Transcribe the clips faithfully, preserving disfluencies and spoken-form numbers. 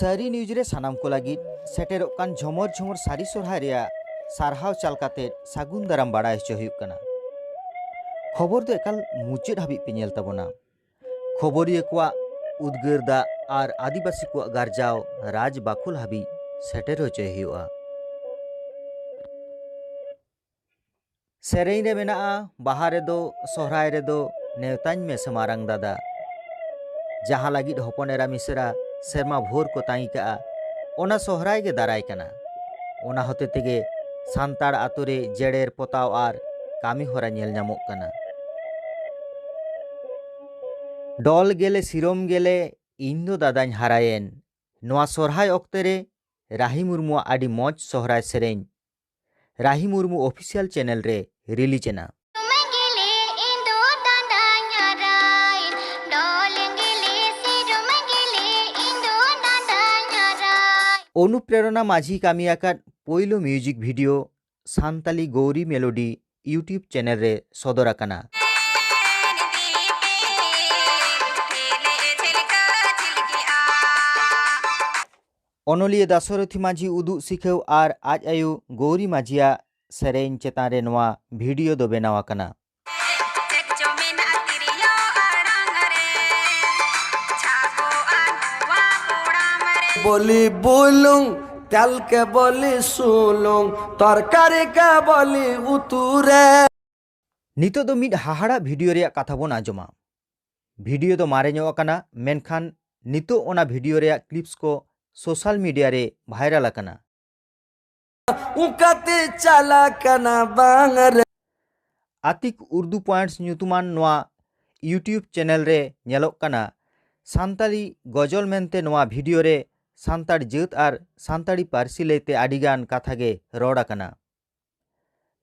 ᱛᱟᱹᱨᱤ ᱱᱤᱭᱩᱡᱽ ᱨᱮ ᱥᱟᱱᱟᱢ ᱠᱚ ᱞᱟᱹᱜᱤᱫ ᱥᱮᱴᱮᱨᱚᱜ ᱠᱟᱱ ᱡᱷᱚᱢᱚᱨ ᱡᱷᱚᱢᱚᱨ ᱥᱟᱹᱨᱤ ᱥᱚᱨᱦᱟᱭ ᱨᱮᱭᱟᱜ ᱥᱟᱨᱦᱟᱣ ᱪᱟᱞ ᱠᱟᱛᱮ ᱥᱟᱹᱜᱩᱱ ᱫᱟᱨᱟᱢ ᱵᱟᱲᱟᱭ ᱦᱚᱪᱚ ᱦᱩᱭᱩᱜ ᱠᱟᱱᱟ᱾ ᱠᱷᱚᱵᱚᱨ ᱫᱚ ᱮᱠᱟᱞ ᱢᱩᱪᱟᱹᱫ ᱦᱟᱹᱵᱤᱡ ᱯᱮ ᱧᱮᱞ ᱛᱟᱵᱚᱱᱟ᱾ ᱠᱷᱚᱵᱚᱨᱤᱭᱟᱹ ᱠᱚᱣᱟᱜ ᱩᱫᱽᱜᱟᱹᱨ ᱫᱟᱜ ᱟᱨ ᱟᱹᱫᱤᱵᱟᱹᱥᱤ ᱠᱚᱣᱟᱜ ᱜᱟᱨᱡᱟᱣ ᱨᱟᱡᱽ ᱵᱟᱠᱷᱳᱞ ᱦᱟᱹᱵᱤᱡ ᱥᱮᱴᱮᱨ ᱦᱚᱪᱚᱭ ᱦᱩᱭᱩᱜᱼᱟ᱾ ᱥᱮᱨᱮᱧ ᱨᱮ ᱢᱮᱱᱟᱜᱼᱟ, ᱵᱟᱦᱟ ᱨᱮᱫᱚ, ᱥᱚᱦᱨᱟᱭ ᱨᱮᱫᱚ ᱱᱮᱣᱛᱟᱧ ᱢᱮᱥᱮ ᱢᱟᱨᱟᱝ ᱫᱟᱫᱟ᱾ ᱡᱟᱦᱟᱸ ᱞᱟᱹᱜᱤᱫ ᱦᱚᱯᱚᱱ ᱮᱨᱟ ᱢᱤᱥᱮᱨᱟ ᱥᱮᱨᱢᱟ ᱵᱷᱳᱨ ᱠᱚ ᱛᱟᱺᱜᱤ ᱠᱟᱜᱼᱟ, ᱚᱱᱟ ᱥᱚᱦᱨᱟᱭ ᱜᱮ ᱫᱟᱨᱟᱭ ᱠᱟᱱᱟ᱾ ᱚᱱᱟ ᱦᱚᱛᱮ ᱛᱮᱜᱮ ᱥᱟᱱᱛᱟᱲ ᱟᱛᱳ ᱨᱮ ᱡᱮᱲᱮᱨ ᱯᱚᱛᱟᱣ ᱟᱨ ᱠᱟᱹᱢᱤ ᱦᱚᱨᱟ ᱧᱮᱞ ᱧᱟᱢᱚᱜ ᱠᱟᱱᱟ᱾ ᱰᱚᱞ ᱜᱮᱞᱮ ᱥᱤᱨᱚᱢ ᱜᱮᱞᱮ ᱤᱧ ᱫᱚ ᱫᱟᱫᱟᱧ ᱦᱟᱨᱟᱭᱮᱱ᱾ ᱱᱚᱣᱟ ᱥᱚᱨᱦᱟᱭ ᱚᱠᱛᱮ ᱨᱮ ᱨᱟᱦᱤ ᱢᱩᱨᱢᱩᱣᱟᱜ ᱟᱹᱰᱤ ᱢᱚᱡᱽ ᱥᱚᱦᱨᱟᱭ ᱥᱮᱨᱮᱧ᱾ ᱨᱟᱦᱤ ᱢᱩᱨᱢᱩ ᱚᱯᱷᱤᱥᱤᱭᱟᱞ ᱪᱮᱱᱮᱞ ᱨᱮ ᱨᱤᱞᱤᱡᱽ ᱮᱱᱟ᱾ ᱚᱱᱩᱯᱨᱮᱨᱚᱱᱟ ᱢᱟᱹᱡᱷᱤ ᱠᱟᱹᱢᱤ ᱟᱠᱟᱫ ᱯᱳᱭᱞᱳ music video Santali Gauri melody YouTube channel ᱨᱮ ᱥᱚᱫᱚᱨ ᱟᱠᱟᱱᱟ᱾ ᱚᱱᱚᱞᱤᱭᱟᱹ ᱫᱟᱥᱚᱨᱚᱛᱷᱤ ᱢᱟᱹᱡᱷᱤ ᱩᱫᱩᱜ ᱥᱤᱠᱷᱟᱹᱣ ᱟᱨ ᱟᱡ ᱟᱭᱳ ᱜᱳᱣᱨᱤ ᱢᱟᱹᱡᱷᱤᱭᱟᱜ ᱥᱮᱨᱮᱧ ᱪᱮᱛᱟᱱ ᱨᱮ ᱱᱚᱣᱟ ᱵᱷᱤᱰᱤᱭᱳ ᱫᱚ ᱵᱮᱱᱟᱣ ᱟᱠᱟᱱᱟ᱾ ᱵᱚᱞᱤ ᱵᱩᱞᱩᱝ, ᱛᱮᱞ ᱠᱮ ᱵᱚᱞᱤ ᱥᱩᱞᱩᱝ, ᱛᱚᱨᱠᱟᱨᱤ ᱠᱮ ᱵᱚᱞᱤ ᱩᱛᱩ ᱨᱮ᱾ ᱱᱤᱛᱚᱜ ᱫᱚ ᱢᱤᱫ ᱦᱟᱦᱟᱲᱟᱜ ᱵᱷᱤᱰᱤᱭᱳ ᱨᱮᱭᱟᱜ ᱠᱟᱛᱷᱟ ᱵᱚᱱ ᱟᱸᱡᱚᱢᱟ᱾ ᱵᱷᱤᱰᱤᱭᱳ ᱫᱚ ᱢᱟᱨᱮ ᱧᱚᱜ ᱟᱠᱟᱱᱟ, ᱢᱮᱱᱠᱷᱟᱱ ᱱᱤᱛᱚᱜ ᱚᱱᱟ ᱵᱷᱤᱰᱤᱭᱳ ᱨᱮᱭᱟᱜ ᱠᱞᱤᱯᱥ ᱠᱚ ᱥᱳᱥᱟᱞ ᱢᱤᱰᱤᱭᱟ ᱨᱮ ᱵᱷᱟᱭᱨᱟᱞ ᱟᱠᱟᱱᱟ᱾ ᱚᱱᱠᱟᱛᱮ ᱪᱟᱞᱟᱜ ᱠᱟᱱᱟ ᱵᱟᱝ ᱨᱮ᱾ ᱟᱛᱤᱠ ᱩᱨᱫᱩ ᱯᱚᱭᱮᱱᱴᱥ ᱧᱩᱛᱩᱢᱟᱱ ᱱᱚᱣᱟ YouTube ᱪᱮᱱᱮᱞ ᱨᱮ ᱧᱮᱞᱚᱜ ᱠᱟᱱᱟ ᱥᱟᱱᱛᱟᱲᱤ ᱜᱚᱡᱚᱞ ᱢᱮᱱᱛᱮ ᱱᱚᱣᱟ ᱵᱷᱤᱰᱤᱭᱳ ᱨᱮ ᱥᱟᱱᱛᱟᱲ ᱡᱟᱹᱛ ᱟᱨ ᱥᱟᱱᱛᱟᱲᱤ ᱯᱟᱹᱨᱥᱤ ᱞᱟᱹᱭᱛᱮ ᱟᱹᱰᱤᱜᱟᱱ ᱠᱟᱛᱷᱟ ᱜᱮ ᱨᱚᱲ ᱟᱠᱟᱱᱟ᱾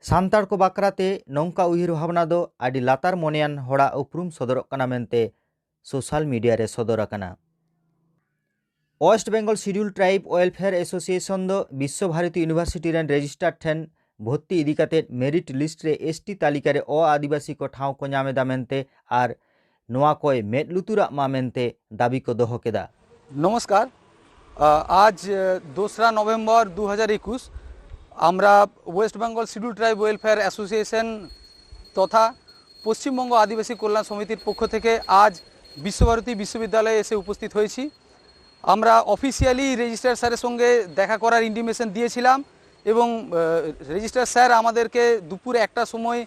ᱥᱟᱱᱛᱟᱲ ᱠᱚ ᱵᱟᱠᱷᱨᱟᱛᱮ ᱱᱚᱝᱠᱟ ᱩᱭᱦᱟᱹᱨ ᱵᱷᱟᱵᱽᱱᱟ ᱫᱚ ᱟᱹᱰᱤ ᱞᱟᱛᱟᱨ ᱢᱚᱱᱮᱭᱟᱱ ᱦᱚᱲᱟᱜ ᱩᱯᱨᱩᱢ ᱥᱚᱫᱚᱨᱚᱜ ᱠᱟᱱᱟ ᱢᱮᱱᱛᱮ ᱥᱳᱥᱟᱞ ᱢᱤᱰᱤᱭᱟ ᱨᱮ ᱥᱚᱫᱚᱨ ᱟᱠᱟᱱᱟ᱾ West Bengal schedule tribe welfare association ᱫᱚ ᱵᱤᱥᱥᱚ ᱵᱷᱟᱨᱚᱛᱤ ᱤᱭᱩᱱᱤᱵᱷᱟᱨᱥᱤᱴᱤ ᱨᱮᱱ ᱨᱮᱡᱤᱥᱴᱟᱨ ᱴᱷᱮᱱ ᱵᱷᱚᱨᱛᱤ ᱤᱫᱤ ᱠᱟᱛᱮ ᱢᱮᱨᱤᱴ ᱞᱤᱥᱴ ᱨᱮ ᱮᱥᱴᱤ ᱛᱟᱹᱞᱤᱠᱟ ᱨᱮ ᱚ ᱟᱹᱫᱤᱵᱟᱹᱥᱤ ᱠᱚ ᱴᱷᱟᱶ ᱠᱚ ᱧᱟᱢ ᱮᱫᱟ ᱢᱮᱱᱛᱮ ᱟᱨ ᱱᱚᱣᱟ ᱠᱚᱭ ᱢᱮᱫ ᱞᱩᱛᱩᱨᱟᱜ ᱢᱟ ᱢᱮᱱᱛᱮ ᱫᱟᱹᱵᱤ ᱠᱚ ᱫᱚᱦᱚ ᱠᱮᱫᱟ᱾ নমস্কার। আহ, আজ আহ, দোসরা নভেম্বর দু হাজার একুশ, আমরা West Bengal schedule tribe welfare association তথা পশ্চিমবঙ্গ আদিবাসী কল্যাণ সমিতির পক্ষ থেকে আজ বিশ্বভারতী বিশ্ববিদ্যালয়ে এসে উপস্থিত হয়েছি। আমরা অফিসিয়ালি রেজিস্ট্রার স্যারের সঙ্গে দেখা করার ইন্টিমেশন দিয়েছিলাম এবং রেজিস্ট্রার স্যার আমাদেরকে দুপুর একটার সময়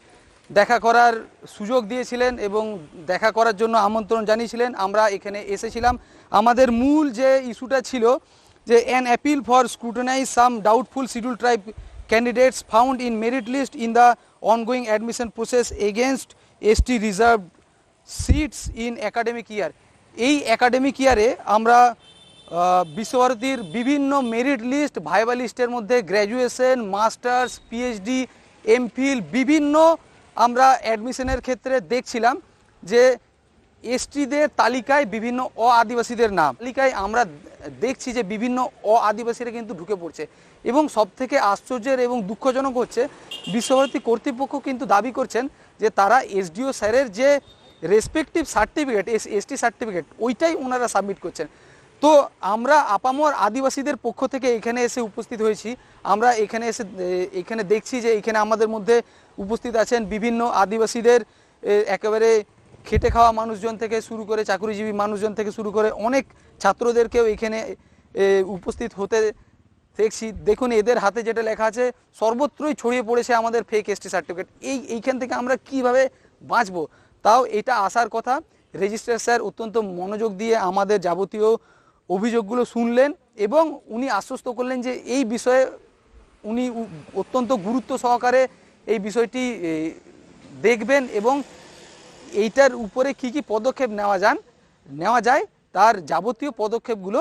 দেখা করার সুযোগ দিয়েছিলেন এবং দেখা করার জন্য আমন্ত্রণ জানিয়েছিলেন। আমরা এখানে এসেছিলাম। আমাদের মূল যে ইস্যুটা ছিল যে an appeal for scrutinize some doubtful scheduled tribe candidates found in merit list in the ongoing admission process against S T reserved seats in academic year। এই একাডেমিক ইয়ারে আমরা আহ, বিশ্বভারতীর বিভিন্ন মেরিট লিস্ট, ভাইবা লিস্টের মধ্যে গ্র্যাজুয়েশন, মাস্টার্স, পিএইচডি, এমফিল, বিভিন্ন আমরা অ্যাডমিশনের ক্ষেত্রে দেখছিলাম যে এসটিদের তালিকায় বিভিন্ন অ আদিবাসীদের নাম। তালিকায় আমরা দেখছি যে বিভিন্ন অ আদিবাসীরা কিন্তু ঢুকে পড়ছে। এবং সব থেকে আশ্চর্যের এবং দুঃখজনক হচ্ছে, বিশ্বভারতী কর্তৃপক্ষ কিন্তু দাবি করছেন যে তারা এসডিও স্যারের যে রেসপেক্টিভ সার্টিফিকেট, এসটি সার্টিফিকেট, ওইটাই ওনারা সাবমিট করছেন। তো আমরা আপামর আদিবাসীদের পক্ষ থেকে এখানে এসে উপস্থিত হয়েছি। আমরা এখানে এসে এ, এখানে দেখছি যে এখানে আমাদের মধ্যে উপস্থিত আছেন বিভিন্ন আদিবাসীদের এ, একেবারে খেটে খাওয়া মানুষজন থেকে শুরু করে, চাকরিজীবী মানুষজন থেকে শুরু করে অনেক ছাত্রদেরকেও এখানে এ, উপস্থিত হতে দেখছি। দেখুন, এদের হাতে যেটা লেখা আছে, সর্বত্রই ছড়িয়ে পড়েছে আমাদের ফেক এসটি সার্টিফিকেট। এই এইখান থেকে আমরা কিভাবে বাঁচবো? তাও এটা আসার কথা। রেজিস্ট্রার স্যার অত্যন্ত মনোযোগ দিয়ে আমাদের যাবতীয় অভিযোগগুলো শুনলেন এবং উনি আশ্বস্ত করলেন যে এই বিষয়ে উনি উ- অত্যন্ত গুরুত্ব সহকারে এই বিষয়টি এ, দেখবেন এবং এইটার উপরে কি কি পদক্ষেপ নেওয়া যান নেওয়া যায়, তার যাবতীয় পদক্ষেপগুলো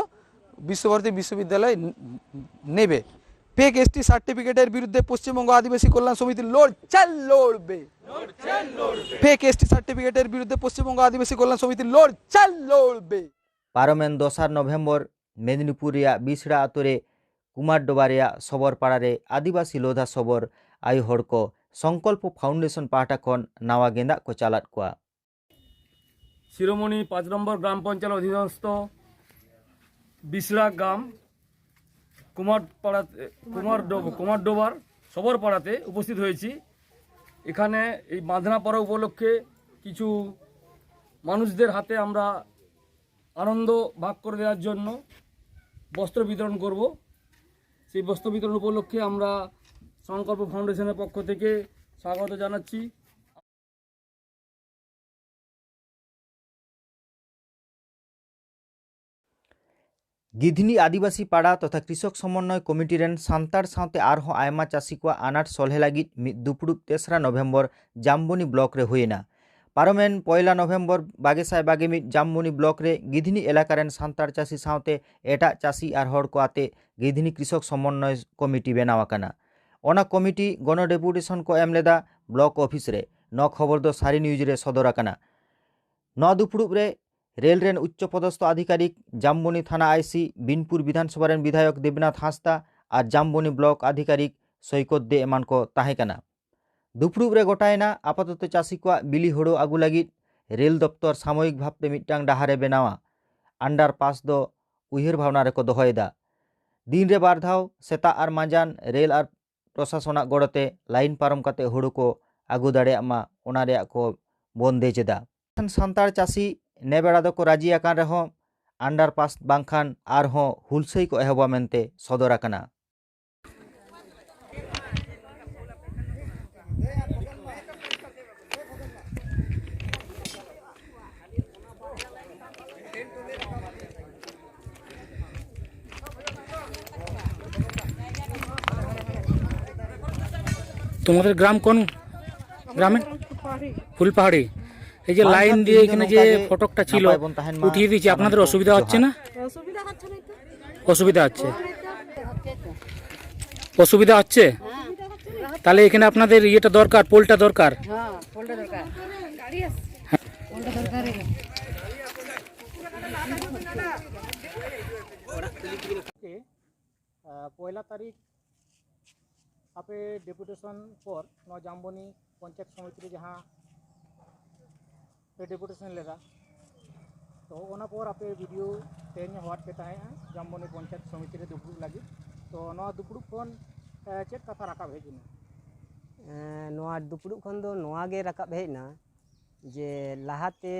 বিশ্বভারতী বিশ্ববিদ্যালয় ন- নেবে। ফেক এসটি সার্টিফিকেটের বিরুদ্ধে পশ্চিমবঙ্গ আদিবাসী কল্যাণ সমিতি লড়ছে, লড়বে। ফেক এসটি সার্টিফিকেটের বিরুদ্ধে পশ্চিমবঙ্গ আদিবাসী কল্যাণ সমিতি লড়ছে, লড়বে। ᱯᱟᱨᱚᱢᱮᱱ ᱫᱚᱥᱟᱨ ᱱᱚᱵᱷᱮᱢᱵᱚᱨ ᱢᱮᱫᱽᱱᱤᱯᱩᱨ ᱨᱮᱭᱟᱜ ᱵᱤᱥᱲᱟ ᱟᱛᱳ ᱨᱮ ᱠᱩᱢᱟᱨ ᱰᱚᱵᱟ ᱨᱮᱭᱟᱜ ᱥᱚᱵᱚᱨ ᱯᱟᱲᱟ ᱨᱮ ᱟᱹᱫᱤᱵᱟᱹᱥᱤ ᱞᱳᱫᱷᱟ ᱥᱚᱵᱚᱨ ᱟᱭᱳ ᱦᱚᱲ ᱠᱚ ᱥᱚᱝᱠᱚᱞᱯᱚ ᱯᱷᱟᱣᱩᱱᱰᱮᱥᱚᱱ ᱯᱟᱦᱴᱟ ᱠᱷᱚᱱ ᱱᱟᱣᱟ ᱜᱮᱸᱫᱟᱜ ᱠᱚ ᱪᱟᱞᱟᱫ ᱠᱚᱣᱟ᱾ শিরোমণি পাঁচ নম্বর গ্রাম পঞ্চায়েত অধীনস্থ বিসড়া গ্রাম কুমারপাড়া, কুমার ডোব-, কুমার ডোবার সবর পাড়াতে উপস্থিত হয়েছি। এখানে এই বাঁধনা পড়া উপলক্ষে কিছু মানুষদের হাতে আমরা আনন্দ ভাগ করে দেওয়ার জন্য বস্ত্র বিতরণ করব। সেই বস্ত্র বিতরণ উপলক্ষে আমরা সংকল্প ফাউন্ডেশনের পক্ষ থেকে স্বাগত জানাচ্ছি। ᱜᱤᱫᱷᱱᱤ ᱟᱹᱫᱤᱵᱟᱹᱥᱤ ᱯᱟᱲᱟ ᱛᱚᱛᱷᱟ ᱠᱨᱤᱥᱚᱠ ᱥᱚᱢᱚᱱᱱᱚᱭ ᱠᱚᱢᱤᱴᱤ ᱨᱮᱱ ᱥᱟᱱᱛᱟᱲ ᱥᱟᱶᱛᱮ ᱟᱨᱦᱚᱸ ᱟᱭᱢᱟ ᱪᱟᱹᱥᱤ ᱠᱚᱣᱟᱜ ᱟᱱᱟᱴ ᱥᱚᱞᱦᱮ ᱞᱟᱹᱜᱤᱫ ᱢᱤᱫ ᱫᱩᱯᱲᱩᱵ ᱛᱮᱥᱨᱟ ᱱᱚᱵᱷᱮᱢᱵᱚᱨ ᱡᱟᱢᱵᱚᱱᱤ ᱵᱞᱚᱠ ᱨᱮ ᱦᱩᱭᱮᱱᱟ᱾ ᱯᱟᱨᱚᱢᱮᱱ ᱯᱚᱭᱞᱟ ᱱᱚᱵᱷᱮᱢᱵᱚᱨ ᱵᱟᱜᱮ ᱥᱟᱭ ᱵᱟᱜᱮ ᱢᱤᱫ ᱡᱟᱢᱵᱚᱱᱤ ᱵᱞᱚᱠ ᱨᱮ ᱜᱤᱫᱷᱱᱤ ᱮᱞᱟᱠᱟ ᱨᱮᱱ ᱥᱟᱱᱛᱟᱲ ᱪᱟᱹᱥᱤ ᱥᱟᱶᱛᱮ ᱮᱴᱟᱜ ᱪᱟᱹᱥᱤ ᱟᱨ ᱦᱚᱲ ᱠᱚ ᱟᱛᱮ ᱜᱤᱫᱷᱱᱤ ᱠᱨᱤᱥᱚᱠ ᱥᱚᱢᱚᱱᱱᱚᱭ ᱠᱚᱢᱤᱴᱤ ᱵᱮᱱᱟᱣ ᱟᱠᱟᱱᱟ᱾ ᱚᱱᱟ ᱠᱚᱢᱤᱴᱤ ᱜᱚᱱᱚ ᱰᱮᱯᱩᱴᱮᱥᱚᱱ ᱠᱚ ᱮᱢ ᱞᱮᱫᱟ ᱵᱞᱚᱠ ᱚᱯᱷᱤᱥ ᱨᱮ᱾ ᱱᱚᱣᱟ ᱠᱷᱚᱵᱚᱨ ᱫᱚ ᱥᱟᱹᱨᱤ ᱱᱤᱭᱩᱡᱽ ᱨᱮ ᱥᱚᱫᱚᱨ ᱟᱠᱟᱱᱟ᱾ ᱱᱚᱣᱟ ᱫᱩᱯᱲᱩᱵ ᱨᱮ ᱨᱮᱞ ᱨᱮᱱ ᱩᱪᱪᱚ ᱯᱚᱫᱚᱥᱛᱷᱚ ᱟᱫᱷᱤᱠᱟᱨᱤᱠ, ᱡᱟᱢᱵᱚᱱᱤ ᱛᱷᱟᱱᱟ ᱟᱭᱥᱤ, ᱵᱤᱱᱯᱩᱨ ᱵᱤᱫᱷᱟᱱ ᱥᱚᱵᱷᱟ ᱨᱮᱱ ᱵᱤᱫᱷᱟᱭᱚᱠ ᱫᱮᱵᱽᱱᱟᱛᱷ ᱦᱟᱸᱥᱫᱟ ᱟᱨ ᱡᱟᱢᱵᱚᱱᱤ ᱵᱞᱚᱠ ᱟᱫᱷᱤᱠᱟᱨᱤᱠ ᱥᱚᱭᱠᱚᱛ ᱫᱮ ᱮᱢᱟᱱ ᱠᱚ ᱛᱟᱦᱮᱸ ᱠᱟᱱᱟ᱾ ᱫᱩᱯᱲᱩᱵ ᱨᱮ ᱜᱚᱴᱟᱭᱮᱱᱟ, ᱟᱯᱟᱛᱚᱛᱚ ᱪᱟᱹᱥᱤ ᱠᱚᱣᱟᱜ ᱵᱤᱞᱤ ᱦᱳᱲᱳ ᱟᱹᱜᱩ ᱞᱟᱹᱜᱤᱫ ᱨᱮᱞ ᱫᱚᱯᱛᱚᱨ ᱥᱟᱢᱚᱭᱤᱠ ᱵᱷᱟᱵᱽᱛᱮ ᱢᱤᱫᱴᱟᱝ ᱰᱟᱦᱟᱨ ᱮ ᱵᱮᱱᱟᱣᱟ᱾ ᱟᱱᱰᱟᱨᱯᱟᱥ ᱫᱚ ᱩᱭᱦᱟᱹᱨ ᱵᱷᱟᱵᱽᱱᱟ ᱨᱮᱠᱚ ᱫᱚᱦᱚᱭᱮᱫᱟ᱾ ᱫᱤᱱ ᱨᱮ ᱵᱟᱨ ᱫᱷᱟᱣ, ᱥᱮᱛᱟᱜ ᱟᱨ ᱢᱟᱸᱡᱟᱱ, ᱨᱮᱞ ᱟᱨ ᱯᱨᱚᱥᱟᱥᱚᱱᱟᱜ ᱜᱚᱲᱚᱛᱮ ᱞᱟᱭᱤᱱ ᱯᱟᱨᱚᱢ ᱠᱟᱛᱮ ᱦᱳᱲᱳ ᱠᱚ ᱟᱹᱜᱩ ᱫᱟᱲᱮᱭᱟᱜ ᱢᱟ, ᱚᱱᱟ ᱨᱮᱭᱟᱜ ᱠᱚ ᱵᱚᱱᱫᱮᱡᱽ ᱮᱫᱟ᱾ ᱥᱟᱱᱛᱟᱲ ᱪᱟᱹᱥᱤ ᱱᱮ ᱵᱮᱲᱟ ᱫᱚᱠᱚ ᱨᱟᱹᱡᱤ ᱟᱠᱟᱱ ᱨᱮᱦᱚᱸ, ᱟᱱᱰᱟᱨᱯᱟᱥ ᱵᱟᱝᱠᱷᱟᱱ ᱟᱨᱦᱚᱸ ᱦᱩᱞᱥᱟᱹᱭ ᱠᱚ ᱮᱦᱚᱵᱟ ᱢᱮᱱᱛᱮ ᱥᱚᱫᱚᱨ ᱟᱠᱟᱱᱟ᱾ তোমাদের গ্রাম কোন গ্রামে? ফুলপাহাড়ি। এই যে লাইন দিয়ে এখানে যে ফটকটা ছিল উঠিয়ে দিয়েছে, আপনাদের অসুবিধা হচ্ছে না? অসুবিধা হচ্ছে না তো। অসুবিধা হচ্ছে। অসুবিধা হচ্ছে? তাহলে এখানে আপনাদের ইয়েটা দরকার, পোলটা দরকার। পোলটা দরকার। ᱯᱚᱭᱞᱟ ᱛᱟᱹᱨᱤᱠᱷ ᱟᱯᱮ ᱰᱮᱯᱩᱴᱮᱥᱚᱱ ᱯᱚᱨ ᱱᱚᱣᱟ ᱡᱟᱢᱵᱚᱱᱤ ᱯᱚᱧᱪᱟᱭᱮᱛ ᱥᱚᱢᱤᱛᱤ ᱨᱮ ᱡᱟᱦᱟᱸ ᱯᱮ ᱰᱮᱯᱩᱴᱮᱥᱚᱱ ᱞᱮᱫᱟ, ᱛᱚ ᱚᱱᱟ ᱯᱚᱨ ᱟᱯᱮ ᱵᱤᱰᱤᱭᱳ ᱛᱮᱦᱮᱧ ᱦᱚᱦᱚᱣᱟᱫ ᱯᱮ ᱛᱟᱦᱮᱸᱜᱼᱟ ᱡᱟᱢᱵᱚᱱᱤ ᱯᱚᱧᱪᱟᱭᱮᱛ ᱥᱚᱢᱤᱛᱤ ᱨᱮ ᱫᱩᱯᱲᱩᱵ ᱞᱟᱹᱜᱤᱫ᱾ ᱛᱚ ᱱᱚᱣᱟ ᱫᱩᱯᱲᱩᱵ ᱠᱷᱚᱱ ᱪᱮᱫ ᱠᱟᱛᱷᱟ ᱨᱟᱠᱟᱵ ᱦᱮᱡ ᱮᱱᱟ? ᱱᱚᱣᱟ ᱫᱩᱯᱲᱩᱵ ᱠᱷᱚᱱ ᱫᱚ ᱱᱚᱣᱟ ᱜᱮ ᱨᱟᱠᱟᱵ ᱦᱮᱡ ᱮᱱᱟ ᱡᱮ ᱞᱟᱦᱟᱛᱮ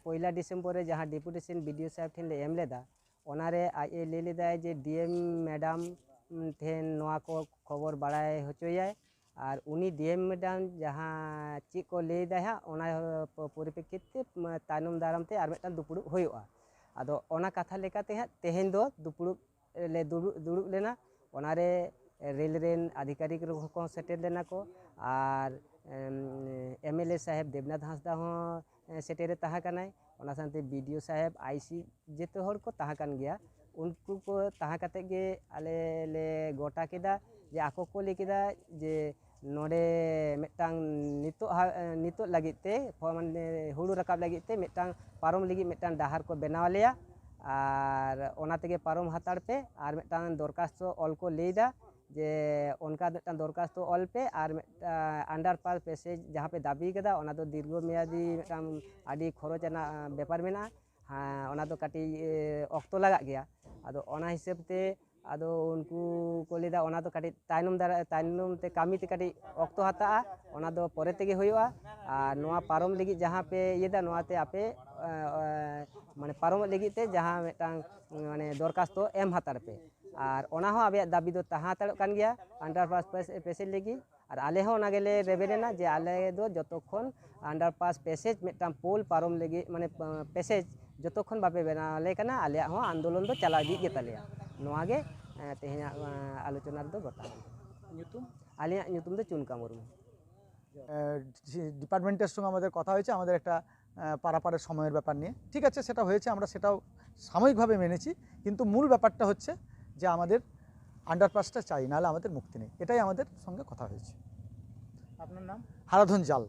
ᱯᱚᱭᱞᱟ ᱰᱤᱥᱮᱢᱵᱚᱨ ᱨᱮ ᱡᱟᱦᱟᱸ ᱰᱮᱯᱩᱴᱮᱥᱚᱱ ᱵᱤᱰᱤᱭᱳ ᱥᱟᱦᱮᱵᱽ ᱴᱷᱮᱱ ᱞᱮ ᱮᱢ ᱞᱮᱫᱟ, ᱚᱱᱟᱨᱮ ᱟᱡ ᱮ ᱞᱟᱹᱭ ᱞᱮᱫᱟᱭ ᱡᱮ ᱰᱤ ᱮᱢ ᱢᱮᱰᱟᱢ ᱴᱷᱮᱱ ᱱᱚᱣᱟ ᱠᱚ ᱠᱷᱚᱵᱚᱨ ᱵᱟᱲᱟᱭ ᱦᱚᱪᱚᱭᱟᱭ᱾ ᱟᱨ ᱩᱱᱤ ᱰᱤ ᱮᱢ ᱢᱮᱰᱟᱢ ᱡᱟᱦᱟᱸ ᱪᱮᱫ ᱠᱚ ᱞᱟᱹᱭ ᱮᱫᱟᱭ ᱦᱟᱸᱜ, ᱚᱱᱟ ᱯᱚᱨᱤᱯᱮᱠᱠᱷᱤᱛ ᱛᱮ ᱛᱟᱭᱱᱚᱢ ᱫᱟᱨᱟᱢ ᱛᱮ ᱟᱨ ᱢᱤᱫᱴᱟᱝ ᱫᱩᱯᱲᱩᱵ ᱦᱩᱭᱩᱜᱼᱟ᱾ ᱟᱫᱚ ᱚᱱᱟ ᱠᱟᱛᱷᱟ ᱞᱮᱠᱟᱛᱮ ᱦᱟᱸᱜ ᱛᱮᱦᱮᱧ ᱫᱚ ᱫᱩᱯᱲᱩᱵ ᱞᱮ ᱫᱩᱲᱩᱵ ᱫᱩᱲᱩᱵ ᱞᱮᱱᱟ᱾ ᱚᱱᱟᱨᱮ ᱨᱮᱞ ᱨᱮᱱ ᱟᱫᱷᱤᱠᱟᱨᱤᱠ ᱠᱚᱦᱚᱸ ᱥᱮᱴᱮᱨ ᱞᱮᱱᱟ ᱠᱚ, ᱟᱨ ᱮᱢ ᱮᱞ ᱮ ᱥᱟᱦᱮᱵᱽ ᱫᱮᱵᱽᱱᱟᱛᱷ ᱦᱟᱸᱥᱫᱟ ᱦᱚᱸ ᱥᱮᱴᱮᱨᱮ ᱛᱟᱦᱮᱸ ᱠᱟᱱᱟᱭ᱾ ᱚᱱᱟ ᱥᱟᱶᱛᱮ ᱵᱤ ᱰᱤ ᱳ ᱥᱟᱦᱮᱵᱽ, ᱟᱭ ᱥᱤ, ᱡᱚᱛᱚ ᱦᱚᱲ ᱠᱚ ᱛᱟᱦᱮᱸ ᱠᱟᱱ ᱜᱮᱭᱟ᱾ ᱩᱱᱠᱩ ᱠᱚ ᱛᱟᱦᱮᱸ ᱠᱟᱛᱮᱫ ᱜᱮ ᱟᱞᱮ ᱞᱮ ᱜᱚᱴᱟ ᱠᱮᱫᱟ ᱡᱮ ᱟᱠᱚ ᱠᱚ ᱞᱟᱹᱭ ᱠᱮᱫᱟ ᱡᱮ ᱱᱚᱰᱮ ᱢᱤᱫᱴᱟᱝ ᱱᱤᱛᱚᱜ ᱦᱟ-, ᱱᱤᱛᱚᱜ ᱞᱟᱹᱜᱤᱫ ᱛᱮ ᱯᱷᱚ-, ᱢᱟᱱᱮ ᱦᱩᱲᱩ ᱨᱟᱠᱟᱵ ᱞᱟᱹᱜᱤᱫ ᱛᱮ ᱢᱤᱫᱴᱟᱝ ᱯᱟᱨᱚᱢ ᱞᱟᱹᱜᱤᱫ ᱢᱤᱫᱴᱟᱝ ᱰᱟᱦᱟᱨ ᱠᱚ ᱵᱮᱱᱟᱣ ᱟᱞᱮᱭᱟ, ᱟᱨ ᱚᱱᱟ ᱛᱮᱜᱮ ᱯᱟᱨᱚᱢ ᱦᱟᱛᱟᱲ ᱯᱮ, ᱟᱨ ᱢᱤᱫᱴᱟᱝ ᱫᱚᱨᱠᱷᱟᱥᱛᱚ ᱚᱞ ᱠᱚ ᱞᱟᱹᱭᱫᱟ ᱡᱮ ᱚᱱᱠᱟ ᱢᱤᱫᱴᱟᱝ ᱫᱚᱨᱠᱷᱟᱥᱛᱚ ᱚᱞ ᱯᱮ, ᱟᱨ ᱢᱤᱫᱴᱟᱝ underpass passage ᱡᱟᱦᱟᱸ ᱯᱮ ᱫᱟᱹᱵᱤ ᱠᱟᱫᱟ, ᱚᱱᱟ ᱫᱚ ᱫᱤᱨᱜᱷᱚ ᱢᱮᱭᱟᱫᱤ ᱢᱤᱫᱴᱟᱝ ᱟᱹᱰᱤ ᱠᱷᱚᱨᱚᱪ ᱟᱱᱟᱜ ᱵᱮᱯᱟᱨ ᱢᱮᱱᱟᱜᱼᱟ᱾ ᱦᱮᱸ, ᱚᱱᱟ ᱫᱚ ᱠᱟᱹᱴᱤᱡ, ᱮ, ᱚᱠᱛᱚ ᱞᱟᱜᱟᱜ ᱜᱮᱭᱟ᱾ ᱟᱫᱚ ᱚᱱᱟ ᱦᱤᱥᱟᱹᱵ ᱛᱮ ᱟᱫᱚ ᱩᱱᱠᱩ ᱠᱚ ᱞᱟᱹᱭᱫᱟ ᱚᱱᱟ ᱫᱚ ᱠᱟᱹᱴᱤᱡ ᱛᱟᱭᱱᱚᱢ ᱫᱟᱨᱟ-, ᱛᱟᱭᱱᱚᱢ ᱛᱮ ᱠᱟᱹᱢᱤ ᱛᱮ ᱠᱟᱹᱴᱤᱡ ᱚᱠᱛᱚ ᱦᱟᱛᱟᱜᱼᱟ, ᱚᱱᱟ ᱫᱚ ᱯᱚᱨᱮ ᱛᱮᱜᱮ ᱦᱩᱭᱩᱜᱼᱟ᱾ ᱟᱨ ᱱᱚᱣᱟ ᱯᱟᱨᱚᱢ ᱞᱟᱹᱜᱤᱫ ᱡᱟᱦᱟᱸ ᱯᱮ ᱤᱭᱟᱹᱫᱟ, ᱱᱚᱣᱟ ᱛᱮ ᱟᱯᱮ, ᱮ, ᱮ, ᱢᱟᱱᱮ ᱯᱟᱨᱚᱢᱚᱜ ᱞᱟᱹᱜᱤᱫ ᱛᱮ ᱡᱟᱦᱟᱸ ᱢᱤᱫᱴᱟᱝ, ᱢᱟᱱᱮ ᱫᱚᱨᱠᱷᱟᱥᱛᱚ ᱮᱢ ᱦᱟᱛᱟᱲ ᱯᱮ᱾ ᱟᱨ ᱚᱱᱟ ᱦᱚᱸ ᱟᱯᱮᱭᱟᱜ ᱫᱟᱹᱵᱤ ᱫᱚ ᱛᱟᱦᱮᱸ ᱦᱟᱛᱟᱲᱚᱜ ᱠᱟᱱ ᱜᱮᱭᱟ, underpass ᱯᱮᱥ-, passage ᱞᱟᱹᱜᱤᱫ᱾ ᱟᱨ ᱟᱞᱮ ᱦᱚᱸ ᱚᱱᱟ ᱜᱮᱞᱮ ᱨᱮᱵᱮᱱ ᱮᱱᱟ ᱡᱮ ᱟᱞᱮ ᱫᱚ ᱡᱚᱛᱚ ᱠᱷᱚᱱ underpass passage ᱢᱤᱫᱴᱟᱝ ᱯᱳᱞ ᱯᱟᱨᱚᱢ ᱞᱟᱹᱜᱤᱫ, ᱢᱟᱱᱮ, ᱯᱮᱥᱮᱡᱽ ᱡᱚᱛᱚ ᱠᱷᱚᱱ ᱵᱟᱯᱮ ᱵᱮᱱᱟᱣ ᱟᱞᱮ ᱠᱟᱱᱟ, ᱟᱞᱮᱭᱟᱜ ᱦᱚᱸ ᱟᱱᱫᱳᱞᱚᱱ ᱫᱚ ᱪᱟᱞᱟᱣ ᱤᱫᱤᱜ ᱜᱮ ᱛᱟᱞᱮᱭᱟ᱾ ᱱᱚᱣᱟ ᱜᱮ, ᱮ, ᱛᱮᱦᱮᱧᱟᱜ, ᱮ, ᱟᱞᱳᱪᱚᱱᱟ ᱨᱮᱫᱚ ᱜᱚᱴᱟ ᱦᱩᱭ ᱮᱱᱟ᱾ ᱧᱩᱛᱩᱢ? ᱟᱹᱞᱤᱧᱟᱜ ᱧᱩᱛᱩᱢ ᱫᱚ ᱪᱩᱱᱠᱟ ᱢᱩᱨᱢᱩ᱾ ডিপার্টমেন্টের সঙ্গে আমাদের কথা হয়েছে, আমাদের একটা আহ, পারাপারের সময়ের ব্যাপার নিয়ে। ঠিক আছে, সেটা হয়েছে, আমরা সেটাও সাময়িকভাবে মেনেছি, কিন্তু মূল ব্যাপারটা হচ্ছে যে আমাদের আন্ডারপাসটা চাই, নাহলে আমাদের মুক্তি নেই। এটাই আমাদের সঙ্গে কথা হয়েছে। আপনার নাম? হারাধন জাল।